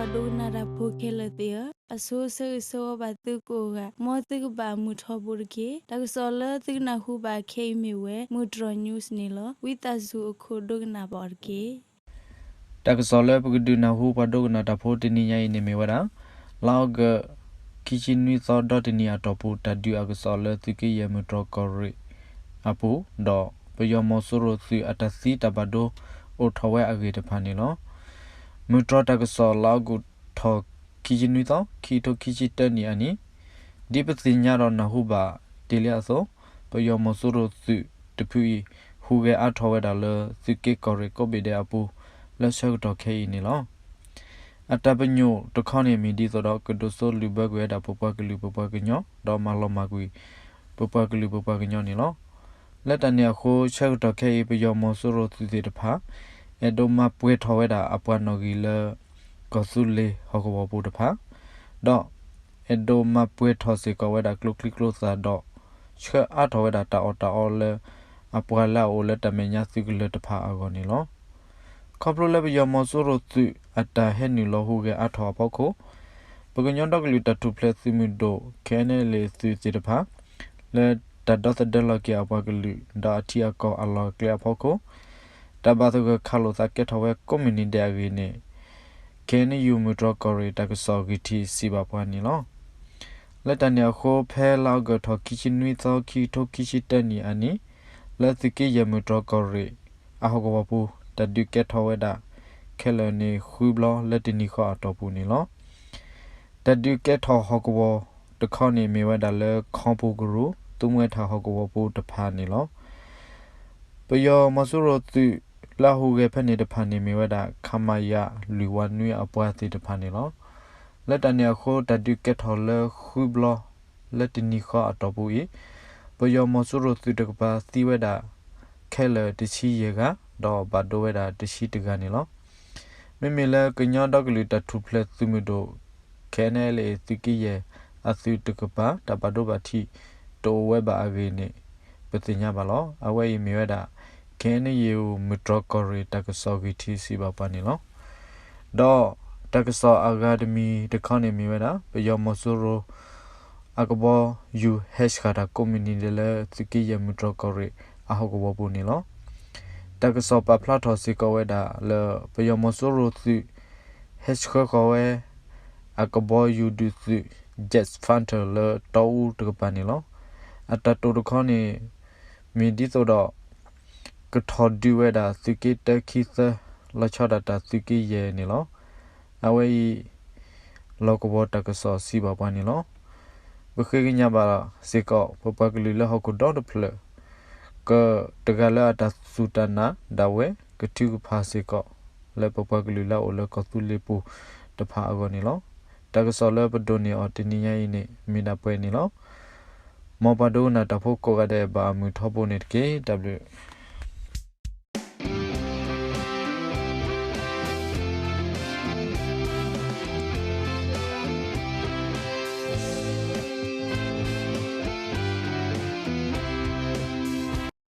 ပှၤဒိကနၣ်တၢ်ဖိခဲလၢာ်သ့ၣ်ဧၢ, အဆိဆၢဂ့ၤဆၢဝါဘၣ်သုကိးဂၤ, မ်သုကဘၣ်မုာ်ထီဘိတက့ၢ်. တၢ်ကစီၣ်လၢသုကနၢ်ဟူဘၣ်ခဲအံၤမ့ၢ်ဝဲ မုၢ်တြီၢ် news န့ၣ်လီၤ. ဝံသးစူၤအခိၣ်ဒိကနၣ်ဘၣ်အီၤတက့ၢ်. တၢ်ကစီၣ်လၢပကဒုးနၢ်ဟူပှၤဒိကနၣ်တၢ်ဖိတနံၤညါအံၤန့ၣ်မ့ၢ်ဝဲဒၣ် လါအီကူး ခံဆံနွံသီ ဒီတနံၤအတီၢ်ပူၤ တၢ်ဒုးအကစီၣ်လၢသုးက့ယဲၢ်မုၢ်တြီၢ်ကီၢ်ရ့ၣ်အပူၤ, ဒီးပယီၤမီၤစိရိၤသုးအတၢ်သံတၢ်ဘၣ်ဒိအိၣ်ထီၣ်ဝဲအဂ့ၢ်တဖၣ်န့ၣ်လီၤ. မုၢ်တြီၢ်တၢ်ကစီၣ် လါအီကူးထီၣ် ခံဆံနွံသီ ခံကထိခံဆံတၢနံၣ်အနံၤ, ဒ်ပသ့ၣ်ညါဒီးနၢ်ဟူဘၣ်တ့ၢ်လံအသိး, ပယီၤမီၤစိရိၤသုးတဖုအံၤ ဟူးဂဲၤအါထီၣ်ဝဲဒၣ်လၢသုးက့ကီၢ်ရ့ၣ်ကိးဘ့ၣ်ဒဲးအပူၤ လၢဆၢကတီၢ်ခဲအံၤန့ၣ်လီၤ. အတၢ်ပညိၣ်တခီန့ၣ် မ့ၢ်ဒ်သိးဒီး ကဒိးစိလုၢ်ဘၢကွံာ်ဝဲဒၣ်ပပှၤကလုာ်ပပှၤကညီ ဒီးမၤလီၤမၢ်ကွံာ် ပပှၤကလုာ်ပပှၤကညီန့ၣ်လီၤ. လၢတၢ်န့ၣ်အဃိ ဆၢကတီၢ်ခဲအံၤ ပယီၤမီၤစိရိၤသုးသ့ၣ်တဖၣ် အဲၣ်ဒိးမၤပှဲၤထီၣ်ဝဲဒၣ်အပှၤနီၣ်ဂံၢ်လၢ ကီၢ်သူလ့ၤဟီၣ်ကဝီၤပူၤတဖၣ်, ဒီးအဲၣ်ဒိးမၤပှဲၤထီၣ်စ့ၢ်ကီးဝဲဒၣ်ကျိချံကျိသၣ်ဒီး ဆှၢအါထီၣ်ဝဲဒၣ်တၢ်အီၣ်တၢ်အီလၢ အပှၤလၢအအိၣ်လၢတၢ်မဲာ်ညါသုးကလၢၤတဖၣ်အဂီၢ်န့ၣ်လီၤ. ခီဖျိလၢပယီၤမီၤစိရိၤသုးအတၢ်ဟဲနုာ်လီၤဟူးဂဲၤအါထီၣ်အဖီခိၣ်, ပကညီဒီကလုာ်တၢ်ထူၣ်ဖျဲးသုးမုၢ်ဒိၣ် KNLA သုးသ့ၣ်တဖၣ် လၢတၢ်ဒီသဒၢလီၤက့ၤအပှၤကလုာ် ဒီးအထံအကီၢ်အလီၢ်အကျဲအဖီခိၣ်, တၢ်ဘၣ်သဂၢၢ်ခးလိာ်သးကဲထီၣ်ဝဲကိးမုၢ်နံၤဒဲးအဂ့ၢ်န့ၣ် KNU မုၢ်တြီၢ်ကီၢ်ရ့ၣ်တၢ်ကစီၣ်ဂံၢ်ထံးစံးဘၣ်ပှၤန့ၣ်လီၤ. လၢတၢ်န့ၣ်အဃိ ဖဲလါအီကူးထီၣ် ခံဆံနွံသီ ခံကထိခံဆံတၢနံၣ်အနံၤ, လၢသုးက့ယဲၢ်မုၢ်တြီၢ်ကီၢ်ရ့ၣ်အဟီၣ်ကဝီၤပူၤ တၢ်ဒုးကဲထီၣ်ဝဲဒၣ်ခဲလၢာ်န့ၣ် ဃုဘျီလၢတနံၤဃီအတီၢ်ပူၤန့ၣ်လီၤ. တၢ်ဒုးကဲထီၣ်ဟီၣ်ကဝီၤတခီန့ၣ် မ့ၢ်ဝဲဒၣ်လၢခီပူၤကရူၢ် သူမှဲထၣ်ဟီၣ်ကဝီၤပူၤတဖၣ်န့ၣ်လီၤ. ပယီၤမီၤစိရိၤသုးလၢအဟူးဂဲၤဖဲန့ၣ်တဖၣ်န့ၣ် မ့ၢ်ဝဲဒၣ် ခမရ လွံၢ်ဝးနွံအပှၤသ့ၣ်တဖၣ်န့ၣ်လီၤ. လၢတၢ်န့ၣ်အဃိ တၢ်ဒုးကဲထီၣ်လၢဃုဘျီ လၢတနံၤဃီအတီၢ်ပူၤအံၤ, ပယီၤမီၤစိရိၤသုးတကပၤသံဝဲဒၣ် ခဲလၢာ်တဆံယဲၢ်ဂၤ, ဒီးဘၣ်ဒိဝဲဒၣ်တဆံတဂၤန့ၣ်လီၤ. မ့မ့ၢ်လၢကညီဒီကလုာ်တၢ်ထူၣ်ဖျဲးသုးမုၢ်ဒိၣ် KNLA သုးက့ယဲၢ်အသုးတကပၤ တၢ်ဘၣ်ဒိဘၣ်ထံးတအိၣ်ဝဲဘၣ်အဂ့ၢ်န့ၣ် ပသ့ၣ်ညါဘၣ်လီၤ. အဝဲအံၤမ့ၢ်ဝဲဒၣ် KNU မုၢ်တြီၢ်ကီၢ်ရ့ၣ်တၢ်ကစီၣ်ဂံၢ်ထံးစံးဘၣ်ပှၤန့ၣ်လီၤ. ဒီးတၢ်ကစီၣ်အဂၤတမံၤတခီန့ၣ်မ့ၢ်ဝဲဒၣ် ပယီၤမီၤစိရိၤ အကဘီယူၤဟဲဆှၣ်တၢ်ကိးမုၢ်နံၤဒဲးလၢသုးက့ယဲၢ်မုၢ်တြီၢ်ကီၢ်ရ့ၣ်အဟီၣ်ကဝီၤပူၤန့ၣ်လီၤ. တၢ်ကစီၣ်ပာ်ဖျါထီၣ်စ့ၢ်ကီးဝဲဒၣ်လၢ ပယီၤမီၤစိရိၤသုး ဟဲဆှၢဃီၤဝဲ အကဘီယူၤဒုးသုး Jet Fighter လၢတီအူတကပၤန့ၣ်လီၤ. အတၢ်တိာ်တခီန့ၣ် မ့ၢ်ဒ်သိးဒီး ကထီၣ်ဒုးဝဲဒၣ်သုးက့တၢ ခံ သၢ လီၤဆီဒၣ်တၢ်သုးက့ယဲၢ်န့ၣ်လီၤ. အဝဲအံၤ လီၢ်ကဝီၤတၢ်ကစီၣ်စံးဘၣ်ပှၤန့ၣ်လီၤ. ပဃ့ကညးဘၣ်စ့ၢ်ကီး ပပှၤကလုာ်လၢဟီၣ်ခိၣ်ဒီတဖျၢၣ် ကတဂၤလၢအတၢ်စူၢ်တၢ်နာ်ဒၣ်ဝဲ ကထုကဖၣ်စ့ၢ်ကီး လၢပပှၤကလုာ်လၢအအိၣ်လၢကီၢ်သူလ့ၤပူၤတဖၣ်အဂီၢ်န့ၣ်လီၤ. တၢ်ကစီၣ်လၢပဒိးန့ၢ်အီၤတနံၤညါအံၤန့ၣ် မ့ၢ်ဒၣ်ပှဲၤန့ၣ်လီၤ. မ်ပှၤဒိကနၣ်တၢ်ဖိကိးဂၤဒဲး ဘၣ်အမုာ်ထီဘိန့ၣ်တက့ၢ်. တၢ်ဘျုး